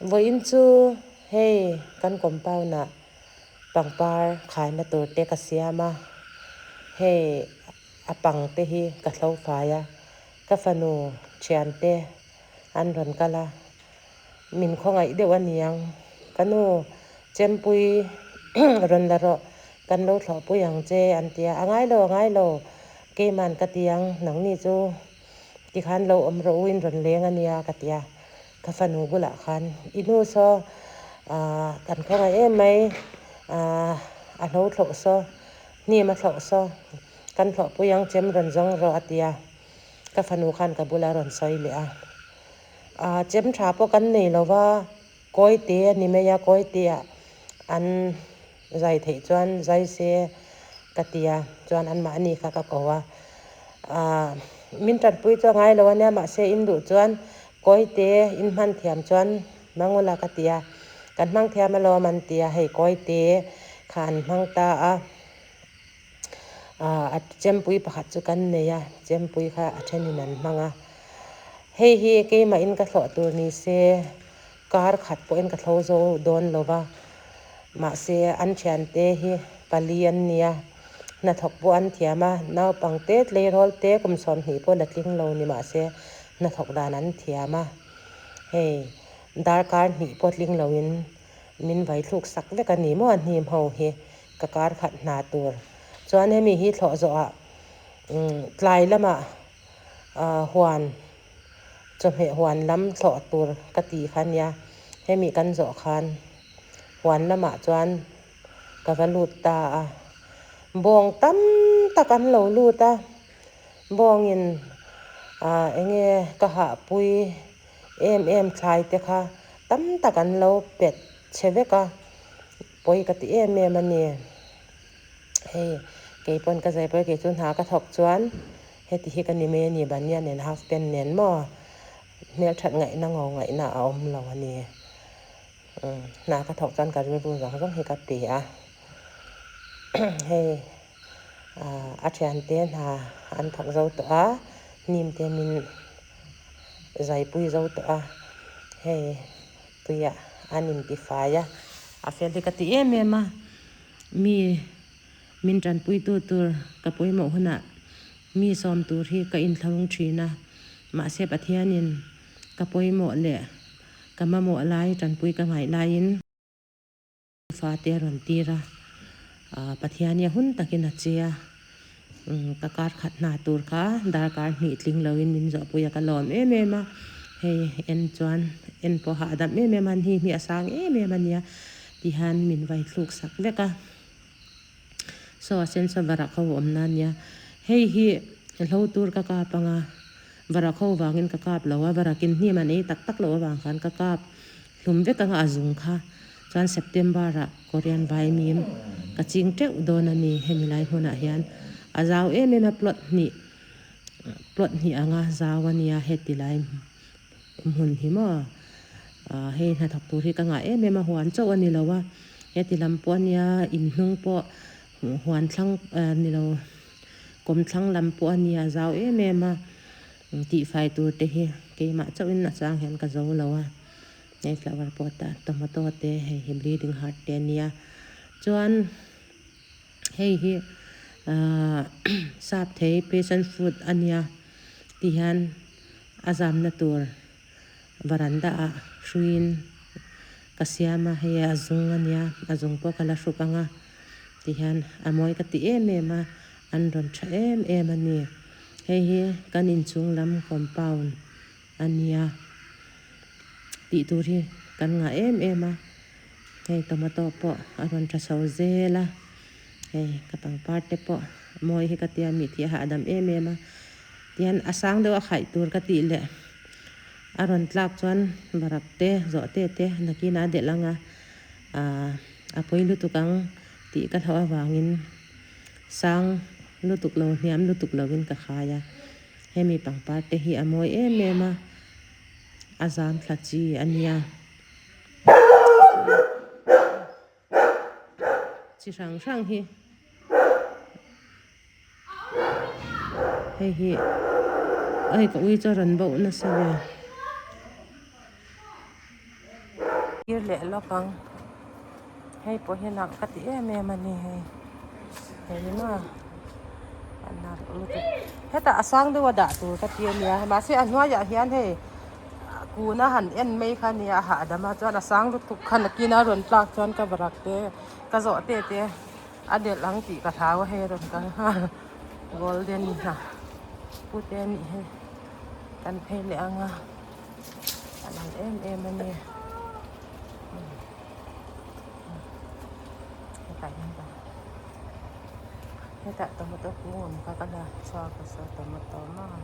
Vawiin chu hei kan compound ah pangpar khaina tur te ka siam a, hei a pang te hi ka hlo fai a, ka fanu thian te an rawn kal a, min khawngaih deuh a niang. Ka nu chempui rawn la rawh kan lo thlawhpui ang che an ti a, a ngai lo a ngai lo keiman ka ti ang nangni chu. Tikhan lo awm rawh u in rawn leng a nia ka ti a, ka fanu bulah khan i nu saw aah kan khawngaih em mai aah a hlo thlawh saw hnim a thlawh saw kan thlawhpui ang chem rawn zawng rawh a ti a, ka fanu khan ka bula rawn sawi leh a, aah chem tha pawh kan nei lo va. Kawite a ni mai a, Kawite-ah an zai theih chuan zai se ka ti a, chuan anmahni kha ka ko a. Aah min tanpui chu a ngai lo a nia, mahse in duh chuan Kawite in hman thiam chuan hmang ula ka ti a, kan hmang thiam alawm an ti a, hei Kawite kha an hmang ta a. Aah a chempui pakhat chu kan nei a, chempui kha a thenin an hmang a. Hei hi keimahin ka thlawh tur ni se kar khat pawhin ka thlo zo dawn lo va, mahse an thiante hi pali an nia, hnathawk pawh an thiam a, naupang te tleirawl te kum 20 pawh la tling lo ni mahse hnathawk dan an thiam a, hei darkar hnih pawh tling loin min vai thluk sak vek a ni maw a hnim ho hi. Ka kar khat hna tur chuan hemi hi thlawh zawhah tlai lamah huan chawhmeh huan lam thlawh tur ka ti kha nia hemi kan zawh khan huan lamah chuan ka va lut ta a bawng tam tak an lo lut a bawngin ah eng nge ka hahpui em em thlai te kha tam tak an lo pet chhe vek a. Pawi ka ti em em a ni. Hei kei pawn ka zai pawi kei chu hna ka thawk chuan heti hi ka ni mai a ni bania nen half pant nen maw hmelthat ngaihna ngo ngaihna a awm lo a ni. Hna ka thawk chuan ka rilru zawng zawng hi ka pe a. Hei a thiante hna an thawk zo tawh a hnim te min zaipui zo tawh a hei. Tuiah an intifai a, a fel hi ka ti em em a, mi min tanpuitu tur ka pawimawh hunah mi sawm tur hi ka inthlahrung thin a, mahse Pathianin ka pawimawh leh ka mamawh lai tanpui ka ngaih laiin fate a rawn tir a, Pathian hi a hun takin a che a. Ka kar khat hna tur kha darkar hnih tling loin min zawhpui a ka lawm em em a, hei en chuan en pawh hahdam em em a ni hi a sang em em a nia tihian min vai thluk sak vek a, saw a sen saw varak ho awmna a nia, hei hi hlo tur ka kap anga varak ho vangin ka kap lo a, varakin hnim an ei tak tak loh avang khan ka kap. Hlum vek anga a zung kha chuan September ah Korean vaimim ka ching teuh dawn a ni hemi lai hmunah hian a zau em em a plot hnih plot hnih anga zau a nia heti lai hmun hi maw ah hei hnathawk tur hi ka ngah em em a huan chauh a ni lo a heti lam pawh a nia inhnung pawh huan thlang ah ni lo kawmthlang lam pawh a nia a zau em em a. Tihfai tur te hi keimah chauhin a chang hian ka zo lo a, hei flower pot ah tomato te hei hi bleeding heart te a nia, chuan hei hi ahh sap thei passion fruit a nia ti hian a zamna tur varanda ah hruiin ka siam a, hei a zung a nia a zung pawh ka la hruk ang a ti hian a mawi ka ti em em a. An rawn tha em em a ni. Hei hi kan inchung lam compound a nia tih tur hi kan ngah em em a. Hei tomato pawh a rawn tha chho zel a. Hei ka pangpar te pawh mawi hi ka tia mi tih a hahdam em em a. Tihian a sang deuh a khaih tur ka tih leh a rawn tlak chuan barak te zawh te te nakin a delh ang a ah a pawi lutuk ang tih ka hlauh avangin. Sang lutuk lo, hniam lutuk lovin ka khai a. Hemi pangpar te hi a mawi em em a, a zam thla chi a nia. Chi hrang hrang hi hei hi hei ka ui chu a rawn bauh nasa ve. Thlir leh lawk ang hei pawh hi nalh ka ti em em a ni hei hei ni maw a nalh lutuk hetah a sang deuh a dah tur ka ti a nia mahse a hnuaiah hian hei kun a han en mai kha a nia a hahdam a chuan a sang lutuk kha nakin a rawn tlak chuan ka varak te ka zawh te te a delh ang tih ka hlau a hei a rawn kal nghal golden hna pute a nih hi kan phei leh ang a. A lang em em a ni hetah hian ka hetah tomato kung awm kha ka la chhuak a saw tomato maw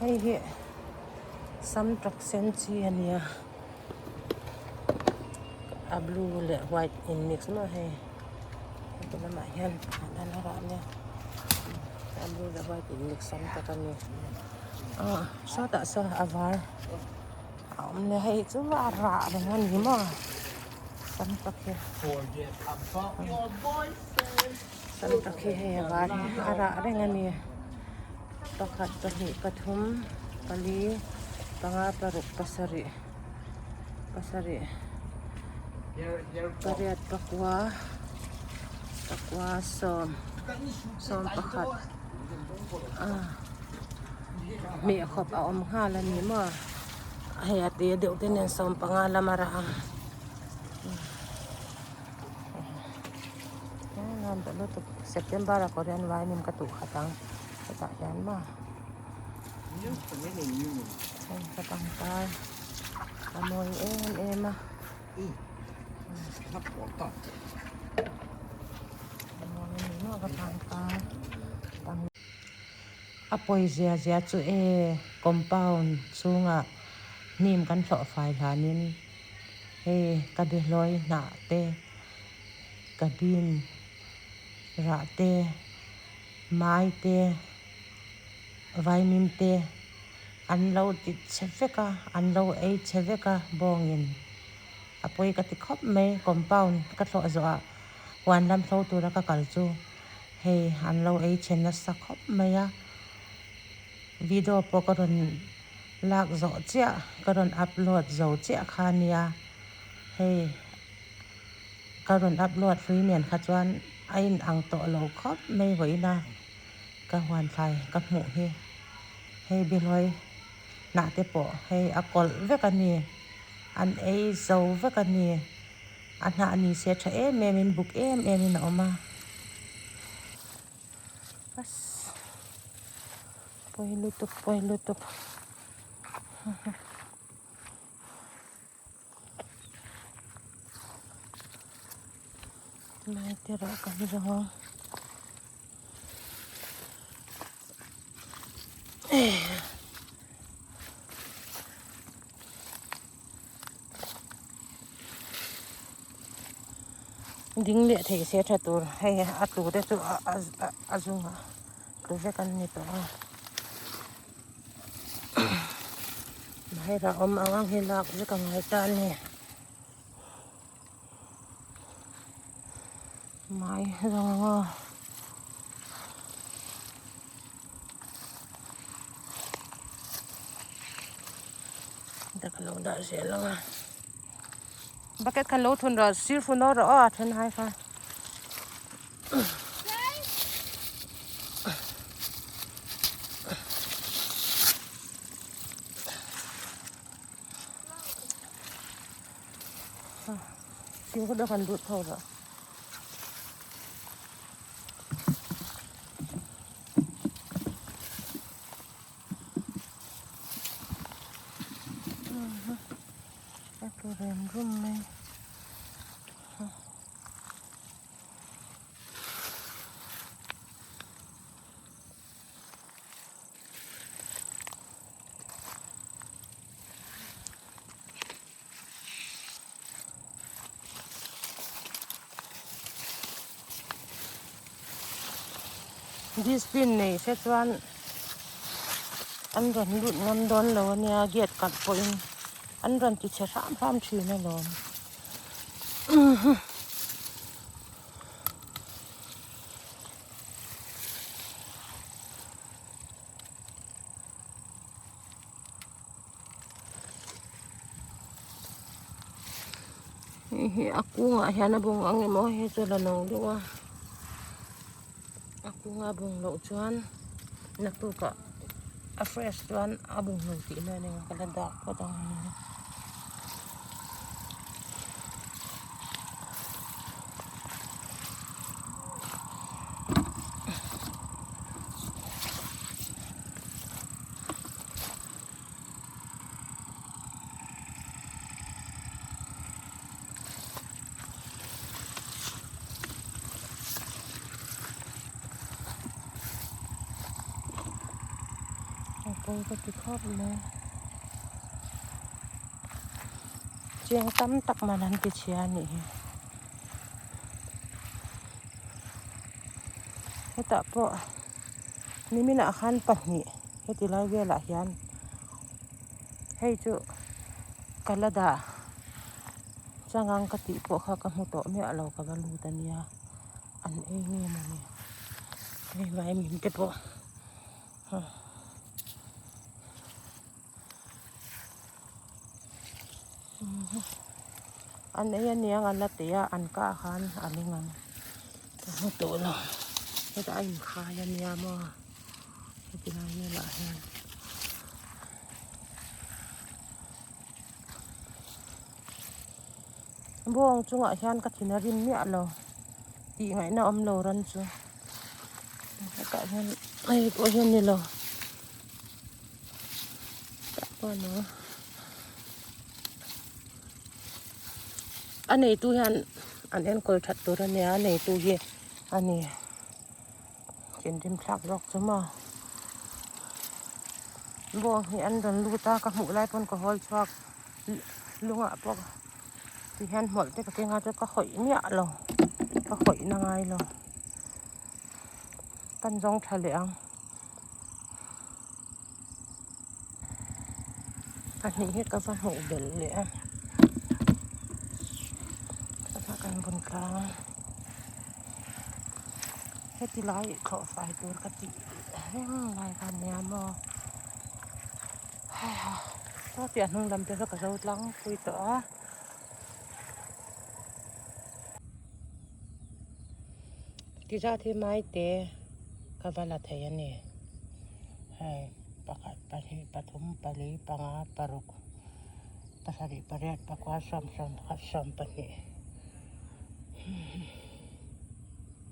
hei hi samtawk sen chi a nia a blue leh white in mix maw hei heti lamah hian a la rah nia a blue leh white in mix ang tak a ni ah sawtah saw a var a awm leh hei chu a rah reng a ni maw tam tak hi tam tak hi hei a var hi a rah reng a ni pakhat pahnih pathum pali panga paruk pasarih pasarih pariat pakua pakua sawm sawm pakhat ah hmeh khawp a awm nghal a ni maw hei a te deuh te nen sawm panga lama rah ang September ah Korean vainim ka tuh khat ang hetah hian maw. Hei ka pangpar a mawi em em a a mawi a ni maw ka pangpar a pawi zia zia chu e compound chhungah hnim kan hlawh fai hlanin hei ka behlawi hnah te ka bean rah te mai te. Vaimim te an lo ti chhe vek a, an lo ei chhe vek a bawngin a pawi ka ti khawp mai compound ka thlawh zawhah huan lam hlo tura ka kal chu hei an lo ei chhe nasa khawp mai a, video pawh ka rawn lak zawh chiah ka rawn upload zo chiah kha a nia hei ka rawn upload hlui nen kha chuan a inang tawh lo khawp mai vawiin a. Ka huan thlai ka hmuh hi hei bihlawi hnah te pawh hei a kawlh vek a ni an ei zo vek a ni a hnah ni se tha em em in buk em em in a awm a pawi lutuk pawi lutuk. Lai te erawh kan zawng ding leh thei se tha tur hei a tlu te chu a zungah tlu vek an ni tawh a. Hei awm ang ang hi lak vek a ngai ta a ni mai zawng ang aw ta ka lo dah zel ang a bucket kha lo thun rawh sir fun aw rawh aw a then hai kha. Fimkhur deuh khan lut tho rawh. A tlu rem rum mai. Dustbin nei se chuan an rawn lut ngam dawn lo a nia gate kalh pawhin an rawn ti chhe hram hram thin alawm. Hei hi a kungah hian a bung ang emaw hei chu la no deuh a a kunga bung loh chuan naktukah a fresh chuan a bung lo tihna a ni ang ka la dak phawt ang hei. A pawi ka ti khawp mai chiang tam tak man an ti chhia a nih hi hetah pawh niminah khan pahnih heti lai velah hian hei chu ka la dah changang ka tih pawh kha ka hmu tawh miah lo ka va lut a nia an ei nge mawni hei vaimin te pawh an ei aniang an la ti a an kah khan a ring ang ka hmu tawh lo hetah a inkhai ania maw heti lai velah hian. Bawng chungah hian ka thin a rim miah lo tih ngaihna awm lo ran chu hetah hian hei pawh hi a ni lo tah pawh a ni a neitu hian an enkawl that tur a nia a neitu hi a ni thinrim thlak zawk chu maw bawng hi an rawn lut a ka hmuh lai pawn ka hawl chhuak lungah pawh ti hian hmawlh te ka keng a chuan ka hawih miah lo ka hawih na ngai lo kan zawng tha leh ang pahnih hi ka va hmuh belh leh a sangha kan bun tlang a heti lai thlawh fai tur ka tih reng lai kha ania maw saw piah hnung lam te chu ka zo tlang pui tawh a. Tizat hi maite ka va la thei a ni. Hei pakhat pahnih pathum pali panga paruk pasarih pariat pakua sawm sawm pakhat sawm pahnih.